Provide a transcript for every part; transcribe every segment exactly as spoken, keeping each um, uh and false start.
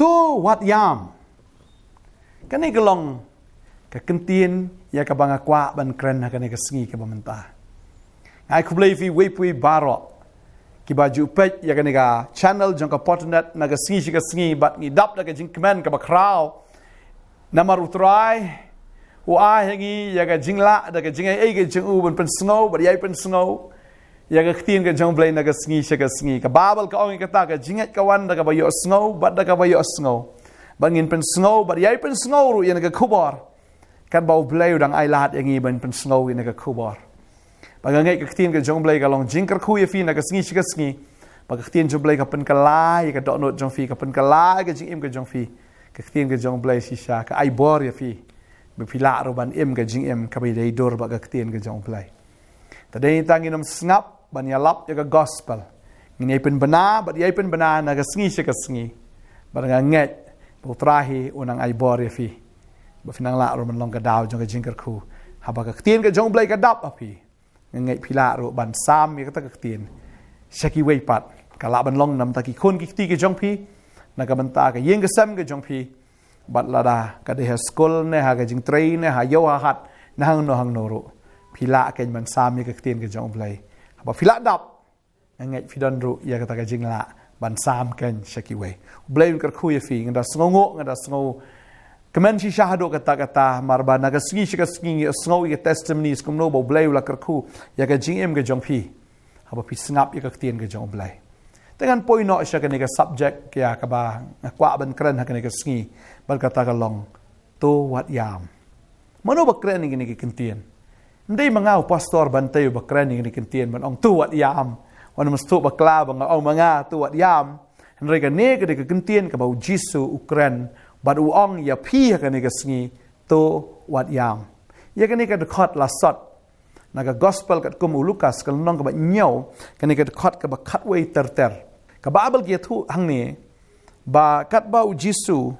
To wat ïam. Kane ka long ka kyntien ïa kaba nga kwah ban kren ha kane ka sngi kaba mynta. Nga ai khublei ïa phi uwei-uwei baroh kiba ju peit ïa kane ka channel jong ka Potternet na ka sngi sha ka sngi, bad ngi dap da ka jingkmen kaba khraw. Namar U Trai u ai ha ngi ïa ka jinglah da ka jingaiei ka jong u ban pynsngew bad ïai pynsngew ïa ka ktien ka jong U Blei na ka sngi sha ka sngi. Ka Baibl ka ong ïa kata, ka jingngeit ka wan da kaba ïohsngew bad da kaba ïohsngew. Bad ngin pynsngew bad ïai pynsngew ruh ïa kane ka khubor katba U Blei u dang ai lad ïa ngi ban pynsngew ïa kane ka khubor. Bad nga ngeit ka ktien ka jong U Blei ka long jingkyrkhu ïa phi na ka sngi sha ka sngi. Bad ka ktien jong U Blei ka pynkylla ïa ka dohnud jong phi, ka pynkylla ïa ka jingim ka jong phi. Ka ktien ka jong U Blei shisha ka ai bor ïa phi ba phi lah ruh ban im ka jingim kaba ïadei dur bad ka ktien ka jong U Blei. Te dei tang ngin ym sngap ban ïalap ïa ka gospel. Ngin ïai pynbna bad ïai pynbna na ka sngi sha ka sngi. Bad nga ngeit ba U Trai hi u nang ai bor ïa phi ba phin nang lah ruh ban long ka daw jong ka jingkyrkhu. Haba ka ktien ka jong U Blei ka dap ha phi, nga ngeit phi lah ruh ban sam ïa kata ka ktien sha kiwei pat. Ka lah ban long na ka bynta ki khun ki kti ka jong phi, na ka bynta ka ïing ka sem ka jong phi, bad lada ka dei ha skul ne ha ka jingtrei ne ha ïew ha hat ne hangno hangno ruh, phi lah kein ban sam ïa ka ktien ka jong U Blei. Haba phi lah dap, nga ngeit phi don ruh ïa kata ka jinglah ban sam kein sha kiwei. U Blei un kyrkhu ïa phi. Nga da sngewnguh, nga da sngewkmen shisha haduh katta katta, namar ba na ka sngi sha ka sngi ngi sngew ïa ka testimony kumno ba U Blei u la kyrkhu ïa ka jingim ka jong phi haba phi sngap ïa ka ktien ka jong U Blei. Te ngan poi noh sha kane ka subject ïa kaba nga kwah ban kren ha kane ka sngi, bad kata ka long: To wat ïam. Mano ba kren ïa kane ka kyntien? Ym dei ma nga u pastor ban tei ba kren ïa kane ka kyntien ban ong to wat ïam. Wan mesti bakla ba nga ong ma nga to wat ïam. Hynrei kane ka dei ka kyntien kaba U Jisu u kren bad u ong ïa phi ha kane ka sngi: To wat ïam. Ïa kane ka dkhot la sot na ka gospel katkum u Lukas ka lynnong kaba hynñiew, kane ka dkhot kaba khatwei ter ter. Ka Baibl ka ïathuh hangne ba katba U Jisu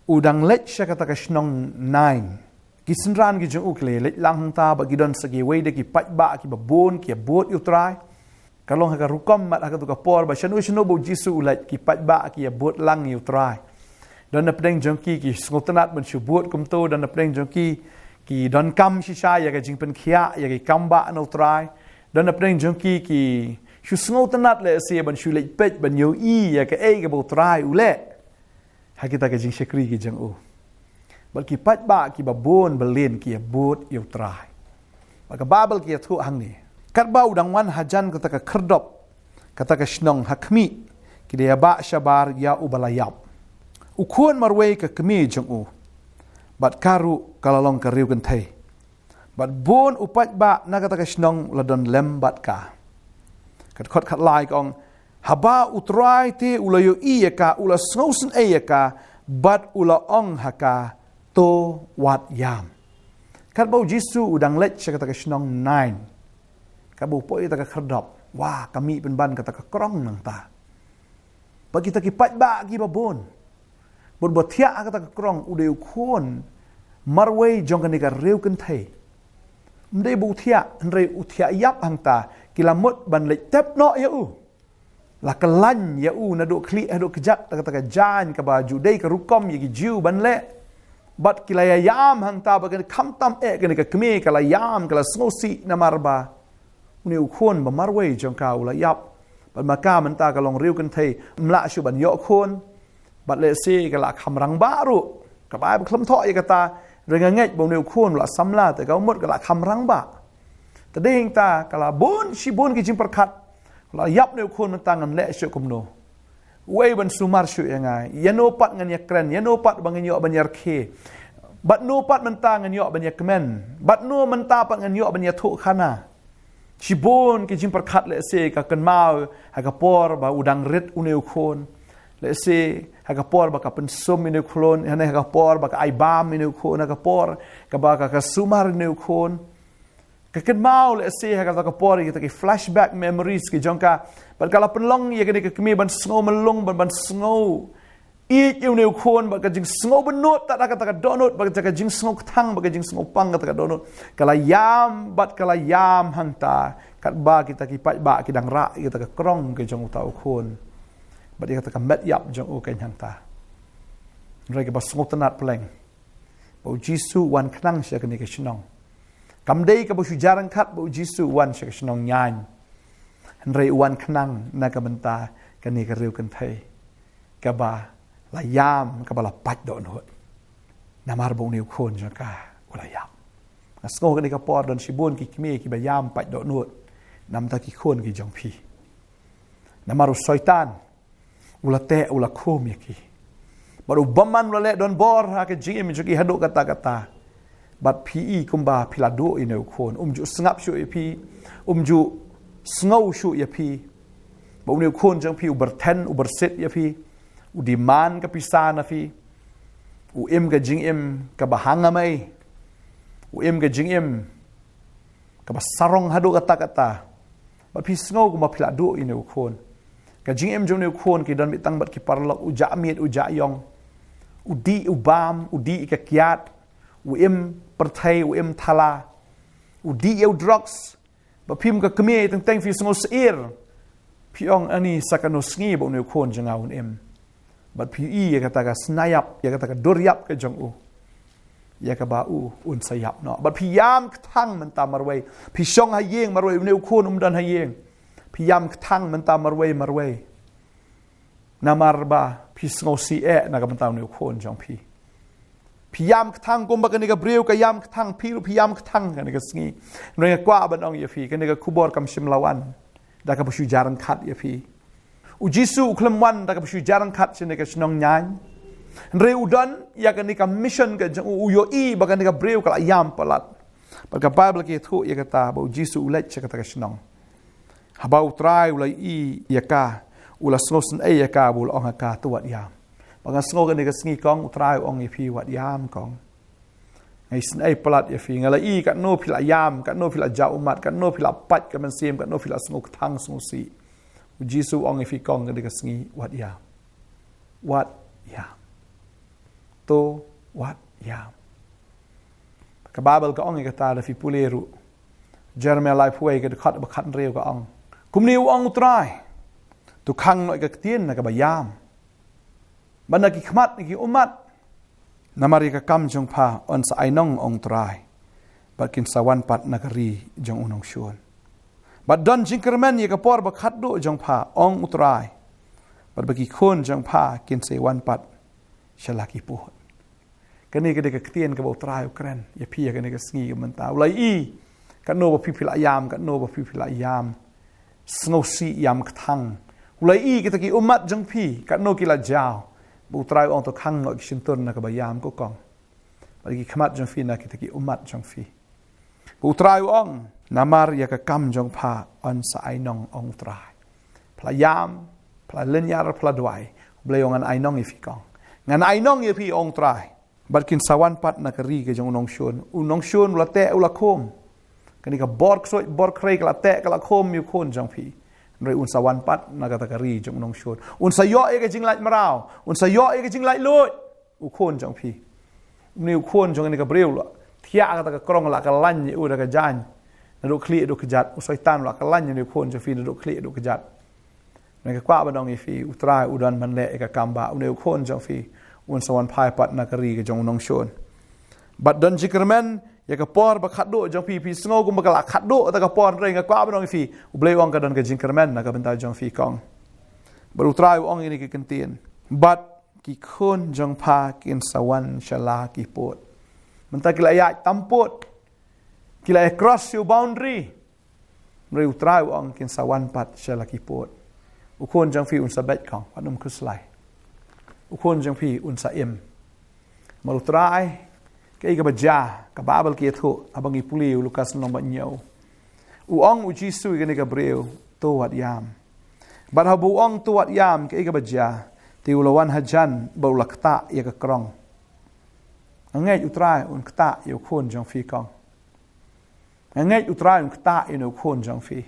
u dang leit sha kata ka shnong Nain, ki synran ki jong u ki la leit lang hangta bad ki don sa kiwei de ki paidbah kiba bun ki ïabud ïa U Trai. Ka long ha ka rukom mat ha katu ka por ba shano shano ba U Jisu u leit ki paidbah ki ïabud lang ïa U Trai. Don na pdeng jong ki ki sngewtynnat ban shu bud kumto, don na pdeng jong ki ki donkam shisha ïa ka jingpynkhiah ïa ki kambah na U Trai. Don na pdeng jong ki ki shu sngewtynnat lehse ban shu leit peit ban ïohi ïa kaei kaba U Trai u leh ha kita ka jingshakri ki jong u. Bad ki paidbah kiba bun bylliñ ki ïabud ïa U Trai. Bad ka Baibl ka ïathuh hangne, katba u dang wan hajan kata ka khyrdop kata ka shnong ha khmih, ki da ïabah shabar ïa uba la ïap, u khun marwei ka kmie jong u. Bad ka ruh ka la long ka riewkynthei. Bad bun u paidbah na kata ka shnong la don lem bad ka. Ka dkhot khatlai ka ong: Haba U Trai te u la ïohi ïa ka, u la sngewsynei ïa ka bad u la ong ha ka: To wat ïam. Katba U Jisu u dang leit sha kata ka shnong Nain, katba u poi kata ka khyrdop, wah, ka mih pynban kata ka krong nangta. Bad kita ki paidbah kiba bun, bad ba thiah ha kata ka krong u dei u khun marwei jong kane ka riewkynthei. Ym dei ba u thiah, hynrei u thiah ïap hangta, ki la mut ban leit tep noh ïa u. La kyllain ïa u naduh khlieh haduh kjat da kata ka jaiñ kaba ju dei ka rukom ïa ki Jiw ban leh. Bad ki la ïa ïam hangta bad kane khamtam eh kane ka kmie ka la ïam, ka la sngewsih namar ba une u khun ba marwei jong ka u la ïap. Bad ma ka mynta ka long riewkynthei, ym lah shuh ban ïoh khun. Bad lehse ka la kham rangbah ruh. Ka Baibl ka khlem thoh ïa kata, hynrei nga ngeit ba une u khun u la samla te ka mut ka la kham rangbah. Te dei hangta ka la bun shibun ki jingpyrkhat. La ïap une u khun mynta ngan leh shuh kumno? Uei ban sumar shuh ïa nga? Ïano pat ngan ïakren? Ïano pat ba ngan ïoh ban ïarkhie? Bad no pat mynta ngan ïoh ban ïakmen? Bad no mynta pat ngan ïoh ban ïathuh khana? Shibun ki jingpyrkhat lehse ka kynmaw ha ka por ba u dang rit une u khun. Lehse ha ka por ba ka pynsum une u khun, ha ka por ba ka ai bam une u khun, ha ka por kaba ka, ka sumar une u khun. Ka kynmaw lehse ha kata ka por ïa kita ki flashback memories ki jong ka. Bad ka la pynlong ïa kane ka kmie ban sngew myllung, ban, ban sngew ïeit ïa une u khun, bad ka jingsngew bynnud tad ha kata ka dohnud, bad ka jingsngew kthang, bad ka jingsngew pang kata ka dohnud. Ka la ïam, bad ka la ïam hangta, katba kita ki paidbah ki dang rah ïa kata ka krong ka jong uta u khun. Bad ïa kata ka met ïap jong u kein hangta. Hynrei kaba sngewtynnat pleng, ba u Jisu u wan khnang sha kane ka shnong. Kam dei kaba shu jia ryngkat ba u Jisu u wan sha ka shnong Nyain, hynrei u wan khnang na ka bynta kane ka riew kynthei kaba la ïam, kaba la pait dohnud. Namar ba une u khun jong ka u la ïap. Nga sngew kane ka por don shibun ki kmie kiba ïam pait dohnud na ka bynta ki khun ki jong phi. Namar u Soitan u la teh, u la khum ïa ki. Bad u bymman u la leh donbor ha ka jingim jong ki haduh katta katta. Bad phi i kumba phi la duh ïa une u khun, um ju sngap shuh ïa phi, um ju sngew shuh ïa phi. Ba une u khun jong phi u byrthen, u byrsit ïa phi, u demand ka pisa na phi, u im ka jingim kaba hangamei, u im ka jingim kaba sarong haduh katta katta. Bad phi sngew kumba phi la duh ïa une u khun. Ka jingim jong une u khun ki don beit tang bad ki paralok, u jah miet, u jah ïong, u dih u bam, u dih ka kiad, u im pyrthei, u im thala, u dih ïa u drugs. Ba phim ka kmie teng teng phi sngew syier. Phi ong, ani sa kano sngi ba une u khun jong nga un im. Bad phi i ïa kata ka sniap, ïa kata ka dur ïap ka jong u, ïa kaba u un sa ïap noh. Bad phi ïam kthang mynta marwei. Phi shong ha ïing marwei, une u khun um don ha ïing. Phi ïam kthang mynta marwei marwei. Namar ba phi sngew syier na ka bynta une u khun jong phi. Phi ïam kthang kumba kane ka briew ka ïam kthang, phi ruh phi ïam kthang kane ka sngi. Hynrei nga kwah ban ong ïa phi, kane ka khubor kam shym la wan da kaba shu jia ryngkat ïa phi. U Jisu u khlem wan da kaba shu jia ryngkat sha kane ka shnong Nyain. Hynrei u don ïa kane ka mission ka jong u, u ïohi ba kane ka briew ka la ïam palat. Bad ka Baibl ka ïathuh ïa kata ba u Jisu u leit sha kata ka shnong. Haba u Trai u la i ïa ka, u la sngewsynei ïa ka, ba u la ong ha ka, to wat ïam. Ba nga sngew kane ka sngi kong, u Trai u ong ïa phi, wat ïam kong. Nga isynei palat ïa phi, nga la i katno phi la ïam, katno phi la jah ummat, katno phi la pait ka mynsiem, katno phi la sngew kthang sngewsih. U Jisu u ong ïa phi kong kane ka sngi, wat ïam. Wat ïam. To wat ïam. Ka Baibl ka ong ïa kata, lada phi pule ruh, Jeremaïah laiphew wei ka dkhot ba khathynriew ka ong, kumne u ong u Trai, to khang noh ïa ka ktien na kaba ïam, bad na ki khmat na ki ummat. Namar ïa ka kam jong pha yn sa ainong, ong u Trai, bad kin sa wan pat na ka ri jong u nongshun. Bad don jingkyrmen ïa ka por ba khatduh jong pha, ong u Trai, bad ba ki khun jong pha kin sa wan pat sha la ki pud. Kane ka dei ka ktien kaba u Trai u kren ïa phi ïa kane ka sngi ka mynta. U la i katno ba phi phi la ïam, katno ba phi phi la ïam sngewsih, ïam kthang. U la i kita ki ummat jong phi katno ki la jaw. Ba u Trai u ong, to khang noh ki shyntur na kaba ïam, ko kong, bad ki khmat jong phi na kita ki ummat jong phi. Ba u Trai u ong, namar ïa ka kam jong pha yn sa ainong, ong u Trai. Pha la ïam, pha la lynñiar, pha la duwai. U Blei u ong, ngan ainong ïa phi kong. Ngan ainong ïa phi, ong u Trai. Bad kin sa wan pat na ka ri ka jong u nongshun. U nongshun u la teh, u la khum. Kane ka bor ksuid bor khrei ka la teh, ka la khum ïa u khun jong phi. Hynrei un sa wan pat na kata ka ri jong u nongshun. Un sa ïoh ïa ka jinglait mraw. Un sa ïoh ïa ka jinglait luid. U khun jong phi. Une u khun jong kane ka briew la thiah kata ka krong, la kyllain ïa u da ka jaiñ naduh khlieh haduh kjat. U Soitan la kyllain ïa une u khun jong phi naduh khlieh haduh kjat. Nga kwah ban ong ïa phi, u Trai u don ban leh ïa ka kam ba une u khun jong phi un sa wan phai pat na ka ri ka jong u nongshun. Bad don jingkyrmen ïa ka por ba khatduh jong phi, phi sngew kumba ka la khatduh kata ka por, hynrei nga kwah ban ong ïa phi, u Blei u ong ka don ka jingkyrmen na ka bynta jong phi kong. Bad u Trai u ong ïa kine ki ktien, bad ki khun jong pha kin sa wan sha la ki pud. Mynta ki la ïaid tam pud, ki la ïa cross ïa u boundary. Hynrei u Trai u ong kin sa wan pat sha la ki pud. U khun jong phi un sa beit kong, wat nym khuslai. U khun jong phi un sa im. Namar u Trai, kaei kaba jia, ka Baibl ka ïathuh, haba ngi pule u Lukas lynnong ba hynñiew. U ong u Jisu ïa kane ka briew, to wat ïam. Bad haba u ong to wat ïam, kaei kaba jia, te u la wan hajan bad u la ktah ïa ka krong. Nga ngeit u Trai un ktah ïa u khun jong phi kong. Nga ngeit u Trai un ktah ïa une u khun jong phi.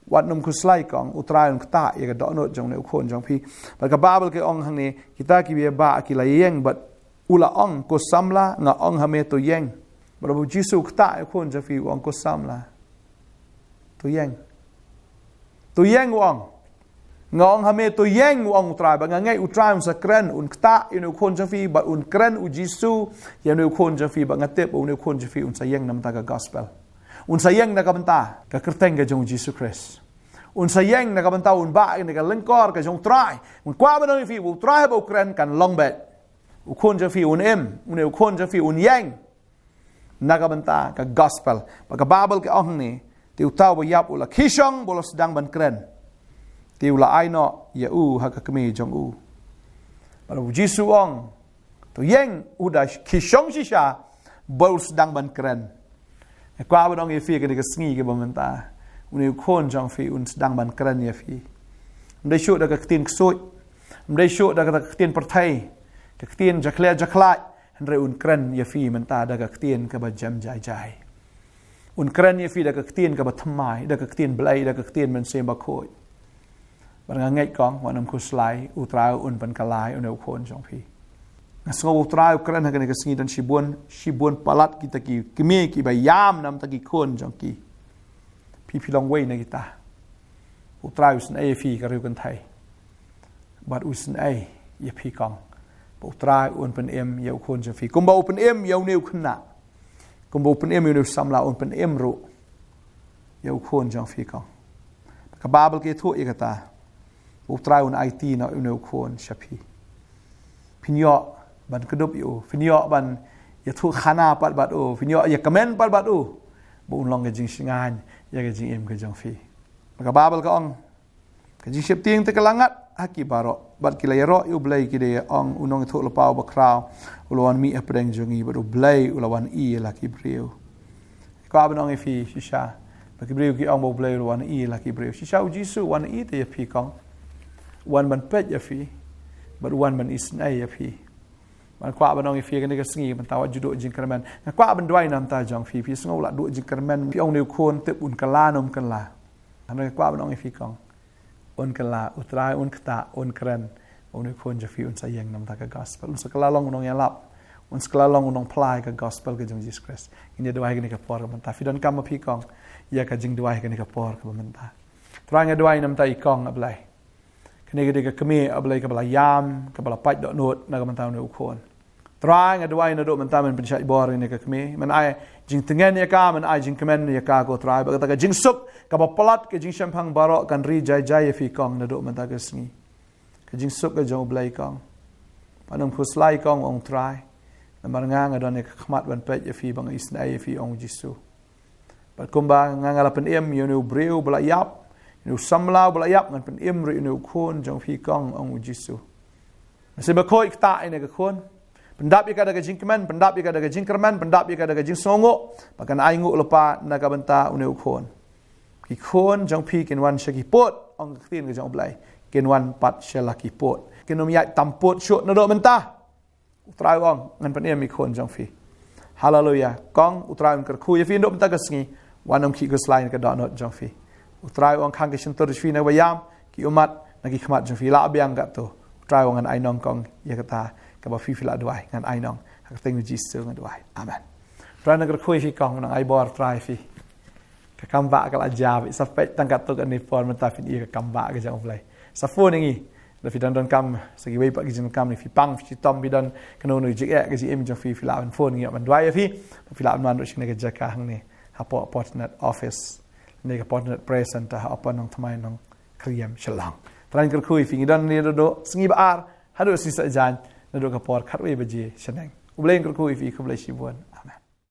Wat nym khuslai kong, u Trai un ktah ïa ka dohnud jong une u khun jong phi. Bad ka Baibl ka ong hangne, kita kiba ïa bah ki la ïeng bad u la ong, ko samla, nga ong ha me, to ïeng. Bad haba u Jisu u ktah ïa u khun jong phi u ong, ko samla, to ïeng. To ïeng u ong. Nga ong ha me to ïeng, u ong u Trai, bad nga ngeit u Trai un sa kren, un ktah ïa une u khun jong phi, bad un kren u Jisu ïa une u khun jong phi, bad nga tip une u khun jong phi un sa ïeng namar ka gospel. Un sa ïeng na ka bynta ka kyrteng ka jong u Jisu Khrist. Un sa ïeng na ka bynta un bah ïa ka lyngkor ka jong u Trai. Nga kwah ban ong ïa phi, u Trai haba u kren kan long beit. U khun jong phi un im, une u khun jong phi un ïeng na ka bynta ka gospel. Bad ka Baibl ka ong hangne, te uta uba ïap u la khie shong, ba u la sdang ban kren. Te u la ai noh ïa u ha ka kmie jong u. Bad u Jisu u ong, to ïeng, u da khie shong shisha, ba u sdang ban kren. Nga kwah ban ong ïa phi kane ka sngi kaba mynta, une u khun jong phi un sdang ban kren ïa phi. Ym dei shuh da ka ktien ksuid, ym dei shuh da ka ktien pyrthei, ka ktien jakhlia jakhlad, hynrei un kren ïa phi mynta da ka ktien kaba jem jai jai. Un kren ïa phi da ka ktien kaba thymmai, da ka ktien Blei, da ka ktien Mynsiem Bakhuid. Bad nga ngeit kong, wat nym khuslai, u Trai un pynkylla ïa une u khun jong phi. Nga sngew u Trai u kren ha kane ka sngi, don shibun, shibun palat kita ki kmie kiba ïam namar ki khun jong ki. Phi phi long wei na kita. U Trai u isynei ïa phi ka riew kynthei. Bad u isynei ïa phi kong. Ba u Trai un pynim ïa u khun jong phi. Kumba u pynim ïa une u khynnah. Kumba u pynim ïa une u samla, un pynim ruh ïa u khun jong phi kong. Ka Baibl ka ïathuh ïa kata. U Trai un aiti noh ïa une u khun sha phi. Phin ïoh ban kdup ïa u, phin ïoh ban ïathuh khana pat bad u, phin ïoh ïakmen pat bad u. Ba un long ka jingshngaiñ ïa ka jingim ka jong phi. Ka Baibl ka ong, ka jingsheptieng te ka la ngat ha ki baroh, bad ki la ïaroh ïa u Blei, ki da ong, u nongïathuhlypa uba khraw u la wan mih hapdeng jong ngi, bad u Blei u la wan ïeh ïa la ki briew. Kwah ban ong ïa phi shisha, ba ki briew ki ong ba u Blei u la wan ïeh ïa la ki briew. Shisha u Jisu u wan ïeh te ïa phi kong. U wan ban peit ïa phi, bad u wan ban isynei ïa phi. Bad kwah ban ong ïa phi kane ka sngi, mynta wat ju duh jingkyrmen. Nga kwah ban duwai namar jong phi, phi sngew la duh jingkyrmen, phi ong une u khun tip un kylla ne um kylla. Nga kwah ban ong ïa phi kong, un kylla, u Trai un ktah, un kren. Une u khun jong phi un sa ïeng namar ka gospel. Un sa kylla long u nongïalap, un sa kylla long u nongphla ïa ka gospel ka jong Jesus Christ. Ngin ïa duwai kane ka por kaba mynta. Phi donkam ma phi kong ïa ka jingduwai kane ka por kaba mynta? Trai, nga duwai namar i kong, A Blei. Kane ka dei ka kmie, A Blei, kaba la ïam, kaba la pait dohnud na ka bynta une u khun. Trai, nga duwai naduh mynta men pynshait bor ïa kane ka kmie, men ai jingtngen ïa ka, men ai jingkmen ïa ka, ko Trai, ba kata ka jingsuk kaba palat, ka jingshemphang baroh kan ri jai jai ïa phi kong naduh mynta ka sngi. Ka jingsuk ka jong U Blei kong. Wat nym khuslai kong, ong Trai. Namar nga, nga don ïa ka khmat ban peit ïa phi, ba nga isynei ïa phi, ong U Jisu. Bad kumba nga, nga la pynim ïa une u briew ba la ïap, ïa une u samla ba la ïap, ngan pynim ruh ïa une u khun jong phi kong, ong U Jisu. Mynsiem Bakhuid, ktah ïa kane ka khun. Pyndap ïa ka da ka jingkmen, pyndap ïa ka da ka jingkyrmen, pyndap ïa ka da ka jingsngewnguh. Ba kan ai nguh lypa na ka bynta une u khun. Ki khun jong phi kin wan sha ki pud, ong ka ktien ka jong U Blei. Kin wan pat sha la ki pud. Kin ym ïaid tam pud shuh naduh mynta. U Trai u ong, ngan pynim ïa ki khun jong phi. Haleluia. Kong, U Trai un kyrkhu ïa phi naduh mynta ka sngi. Wat nym khih khuslai na ka dohnud jong phi. U Trai u ong, khang ki shyntur jong phi na kaba ïam, ki ummat na ki khmat jong phi, lah biang katto. U Trai u ong, ngan ai nong kong ïa kata kaba phi, phi la duwai, ngan ai nong. Ha ka kyrteng U Jisu nga duwai. Amen. Trai un kyrkhu ïa phi kong, nang ai bor Trai ïa phi. Ka kam bah ka la jia, sa peit tang katto katne por mynta, phin ïohi ka kam bah ka jong U Blei. Sa phone ïa ngi. Lada phi don donkam sa kiwei pat ki jingdonkam, ne phi pang, phi shitom, phi don kano kano ka jingeh ka jingim jong phi, phi lah ban phone ïa ngi, ban duwai ïa phi. Phi lah ban wan ruh sha kane ka jaka hangne, hapoh Fortinet office, ne ka Fortinet Prayer Center, hapoh Nongthymmai, Nongkriem, Shillong. Trai un kyrkhu ïa phi. Ngi don hangne naduh sngi ba ar haduh sngi Saitjaiñ, naduh ka por khatwei baje shaneng. U Blei un kyrkhu ïa phi. Khublei shibun. Amen.